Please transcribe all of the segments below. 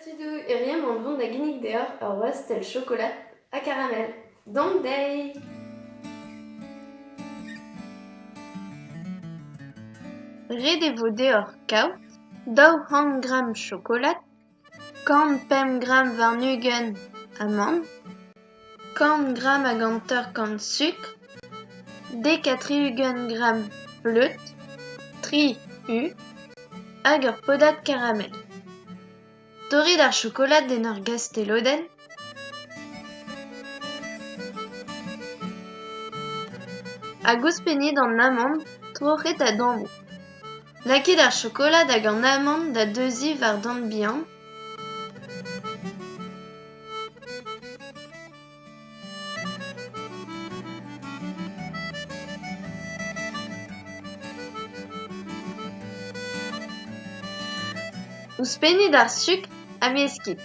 Tudoù, hiziv on vont da ginnig deoc'h ur wastell chokolad ha karamel. Dont dezhi! Ret e vo deoc'h kaout 200 gramm chokolad, 105 gramm warn-ugent amann, 100 gramm hag 50 sukr, 70 gramm bleud, 3 u hag ur podad karamel. Torrit ar chokolad en ur gastelodenn. Hag ouzhpennit an amann troc'het a-dammoù. Lakit ar chokolad hag an amann da deuziñ war dan bihan. Ouzhpennit ar sukr ha meskit.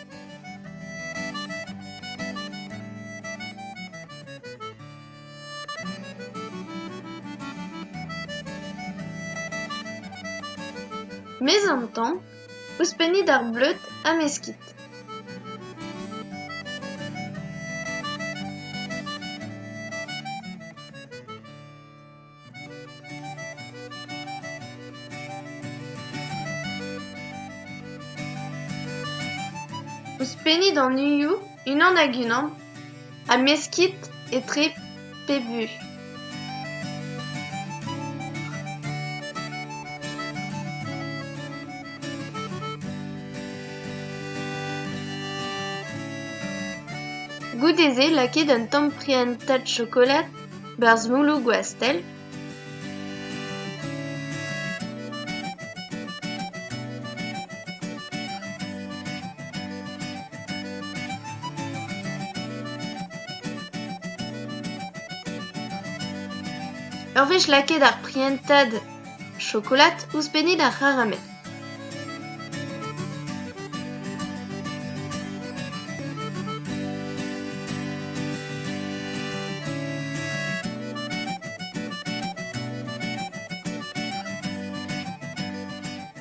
Maez an tan, ouzhpennit ar bleud ha meskit. Ouzhpennit an uioù unan hag unan ha meskit etre pep u. Goude-se lakit un tamm prientad chokolad 'barzh moulloù gwastell. Ur wech lakaet ar prientad chokolad ouzhpennit ar c'haramel.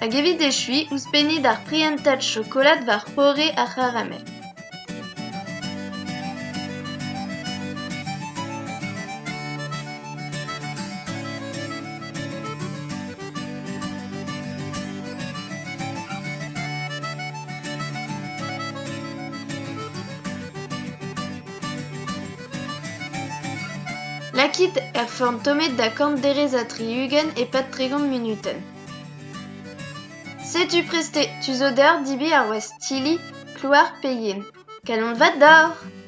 Hag evit echuiñ, ouzhpennit ar prientad chokolad war c'horre ar c'haramel. Lakit er forn tommet da kant derez ha 60 e-pad 30 munutenn. Setu prest eo, tu zo deoc'h debriñ ar wastili klouar pe yen. Kalon vat deoc'h !